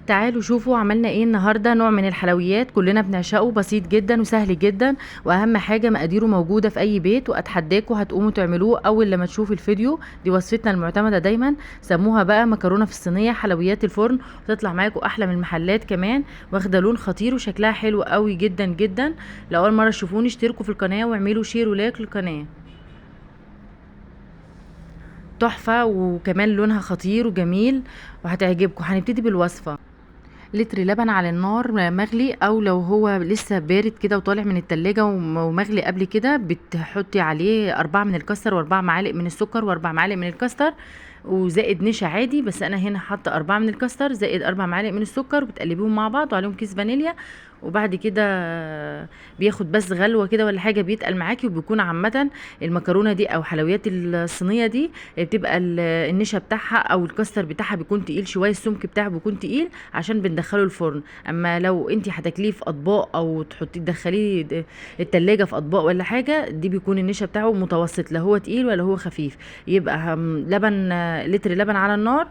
تعالوا شوفوا عملنا ايه النهارده. نوع من الحلويات كلنا بنعشقه، بسيط جدا وسهل جدا، واهم حاجة مقاديره موجودة في اي بيت، واتحداكم هتقوموا تعملوه اول لما تشوفوا الفيديو. دي وصفتنا المعتمدة دايما، سموها بقى مكرونه في الصينية، حلويات الفرن، وتطلع معاكم احلى من المحلات كمان، واخده لون خطير وشكلها حلو قوي جدا جدا. لو اول مرة تشوفوني اشتركوا في القناة واعملوا share و like للقناة. تحفة وكمان لونها خطير وجميل وهتعجبكم. هنبتدي بالوصفه. لتر لبن على النار مغلي، او لو هو لسه بارد كده وطالع من التلاجة ومغلي قبل كده، بتحطي عليه 4 من الكاستر و4 معالق من السكر و4 معالق من الكاستر وزائد نشا عادي، بس انا هنا حاطه 4 من الكاستر زائد 4 معالق من السكر، وبتقلبيهم مع بعض وعليهم كيس فانيليا. وبعد كده بياخد بس غلوه كده ولا حاجة، بيتقل معاكي. وبيكون عامة المكرونه دي او حلويات الصينية دي بتبقى النشا بتاعها او الكاستر بتاعها بيكون تقيل شوية، السمك بتاعه بيكون تقيل عشان بندخله الفرن. اما لو انتي هتاكليه في اطباق او تحطيه تدخليه التلاجة في اطباق ولا حاجة، دي بيكون النشا بتاعه متوسط، لا هو تقيل ولا هو خفيف. يبقى لبن، لتر لبن على النار.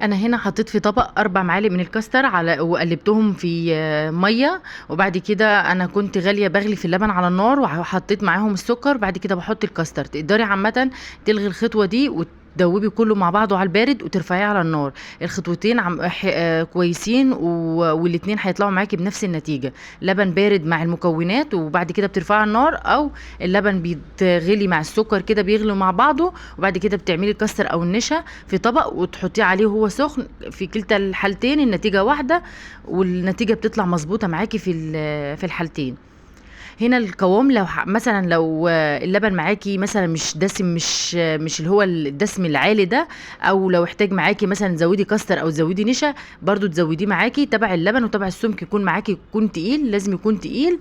انا هنا حطيت في طبق 4 معالق من الكاستر على وقلبتهم في مية، وبعد كده انا كنت غالية بغلي في اللبن على النار وحطيت معاهم السكر. بعد كده بحط الكاستر. تقدري عامة تلغي الخطوة دي وتدوبي كله مع بعضه على البارد وترفعيه على النار. الخطوتين كويسين والاتنين هيطلعوا معاكي بنفس النتيجة. لبن بارد مع المكونات وبعد كده بترفعيه على النار، او اللبن بيتغلي مع السكر كده بيغلي مع بعضه، وبعد كده بتعملي الكاستر او النشا في طبق وتحطيه عليه وهو سخن. في كلتا الحالتين النتيجة واحدة، والنتيجة بتطلع مظبوطة معاكي في الحالتين. هنا القوام لو مثلا لو اللبن معاكي مثلا مش دسم، مش اللي هو الدسم العالي ده، او لو احتاج معاكي مثلا تزودي كاستر او تزودي نشا برضو تزوديه معاكي تبع اللبن وتبع السمك، يكون معاكي يكون تقيل، لازم يكون تقيل.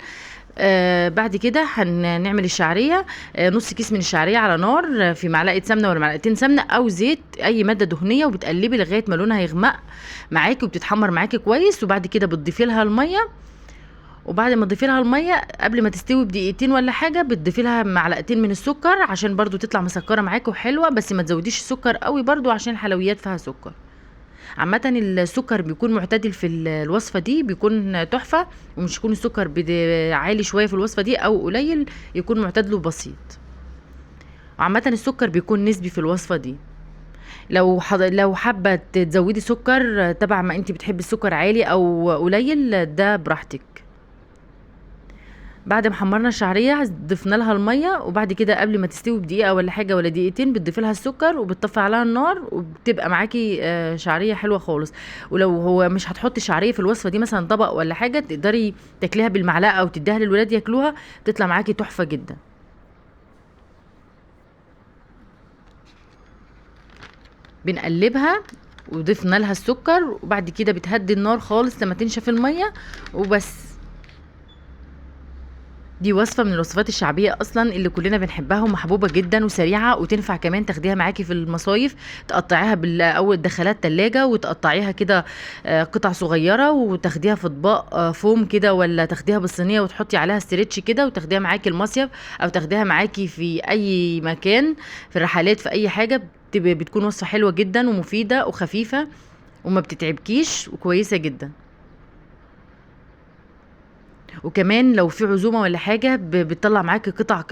بعد كده هنعمل الشعرية. نص كيس من الشعرية على نار، في معلقه سمنه ولا معلقتين سمنه او زيت، اي مادة دهنية، وبتقلبي لغاية ما لونها يغمق معاكي وبتتحمر معاكي كويس. وبعد كده بتضيفي لها المية، وبعد ما تضيفي لها المية قبل ما تستوي بدقيقتين ولا حاجة بتضيفي لها معلقتين من السكر عشان برضو تطلع مسكره معاكي وحلوه، بس ما تزوديش السكر قوي برضو عشان الحلويات فيها سكر. عامة السكر بيكون معتدل في الوصفة دي، بيكون تحفة، ومش يكون السكر عالي شوية في الوصفة دي او قليل، يكون معتدل وبسيط. عامة السكر بيكون نسبي في الوصفة دي. لو حابة تزودي سكر تبع ما انتي بتحبي السكر عالي او قليل ده براحتك. بعد ما حمرنا الشعرية ضفنا لها المية، وبعد كده قبل ما تستوي بدقيقة ولا حاجة ولا دقيقتين بتضيفي لها السكر وبتطفي عليها النار، وبتبقى معاكي شعرية حلوة خالص. ولو هو مش هتحطي شعرية في الوصفة دي مثلا طبق ولا حاجة، تقدري تاكليها بالمعلقه او تديها للولاد ياكلوها، تطلع معاكي تحفة جدا. بنقلبها وضفنا لها السكر، وبعد كده بتهدي النار خالص لما تنشف المية وبس. دي وصفة من الوصفات الشعبية أصلا اللي كلنا بنحبها ومحبوبة جدا وسريعة، وتنفع كمان تاخديها معاكي في المصايف، تقطعيها أول تدخليها التلاجة وتقطعيها كده، قطع صغيرة، وتاخديها في اطباق، فوم كده، ولا تاخديها بالصينية وتحطي عليها stretch كده وتاخديها معاكي المصيف، أو تاخديها معاكي في أي مكان في الرحلات في أي حاجة. بتكون وصفة حلوة جدا ومفيدة وخفيفة وما بتتعبكيش وكويسة جدا. وكمان لو في عزومة ولا حاجة بتطلع معاكي قطع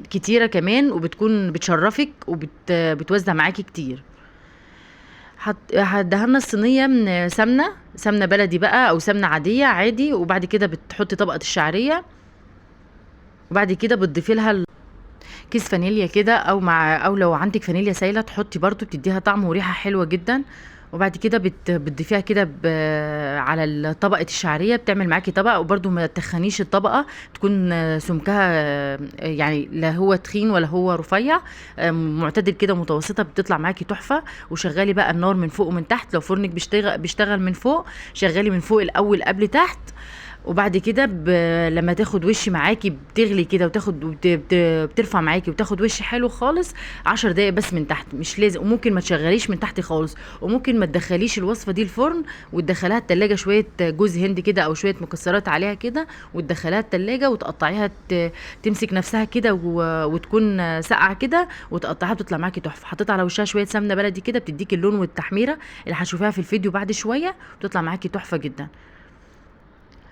كتيرة كمان، وبتكون بتشرفك وبتوزع معاكي كتير. هدهنا الصينية من سمنة بلدي بقى أو سمنة عادية عادي، وبعد كده بتحطي طبقة الشعرية، وبعد كده بتضيفي لها كيس فانيليا كده، أو لو عندك فانيليا سايلة تحطي برضو، بتديها طعم وريحة حلوة جدا. وبعد كده بتضيفيها كده على طبقة الشعرية، بتعمل معاكي طبقة. وبرضو ما تخنيش الطبقة، تكون سمكها لا هو تخين ولا هو رفيع، معتدل كده متوسطة، بتطلع معاكي تحفة. وشغلي بقى النار من فوق ومن تحت، لو فرنك بيشتغل من فوق شغلي من فوق الأول قبل تحت، وبعد كده لما تاخد وش معاكي بتغلي كده وتاخد بترفع معاكي وتاخد وش حلو خالص 10 دقايق بس من تحت، مش لازم، وممكن ما تشغليش من تحت خالص، وممكن ما تدخليش الوصفة دي الفرن وتدخليها التلاجة شوية جوز هند كده او شوية مكسرات عليها كده، وتدخليها التلاجة وتقطعيها تمسك نفسها كده وتكون ساقعه كده وتقطعيها، بتطلع معاكي تحفة. حطيت على وشها شوية سمنه بلدي كده بتديكي اللون والتحميره اللي هتشوفيها في الفيديو بعد شوية، بتطلع معاكي تحفة جدا.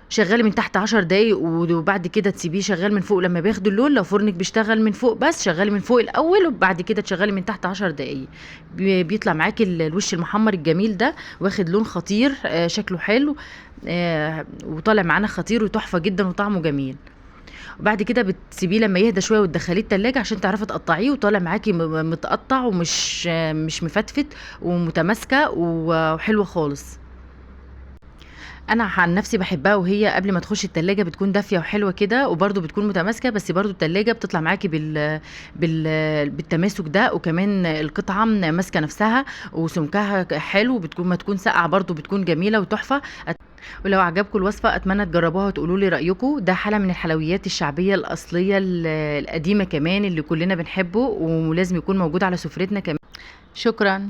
شغالي من تحت 10 دقايق وبعد كده تسيبيه شغال من فوق لما بياخد اللون. لو فرنك بيشتغل من فوق بس شغالي من فوق الاول وبعد كده تشغلي من تحت 10 دقايق، بيطلع معاكي الوش المحمر الجميل ده، واخد لون خطير، شكله حلو، وطالع معانا خطير وتحفه جدا وطعمه جميل. وبعد كده بتسيبيه لما يهدى شوية وتدخليه التلاجة عشان تعرفي تقطعيه، وطالع معاكي متقطع ومش مش مفتفت ومتماسكه وحلوه خالص. انا عن نفسي بحبها وهي قبل ما تخش التلاجة بتكون دافيه وحلوه كده، وبرده بتكون متماسكة، بس برده التلاجة بتطلع معاكي بالتماسك ده، وكمان القطعة ماسكه نفسها وسمكها حلو، بتكون ما تكون ساقعه برده بتكون جميلة وتحفه. ولو عجبكم الوصفة اتمنى تجربوها وتقولوا لي رايكم. ده حاله من الحلويات الشعبية الاصلية القديمة كمان اللي كلنا بنحبه ولازم يكون موجود على سفرتنا كمان. شكرا.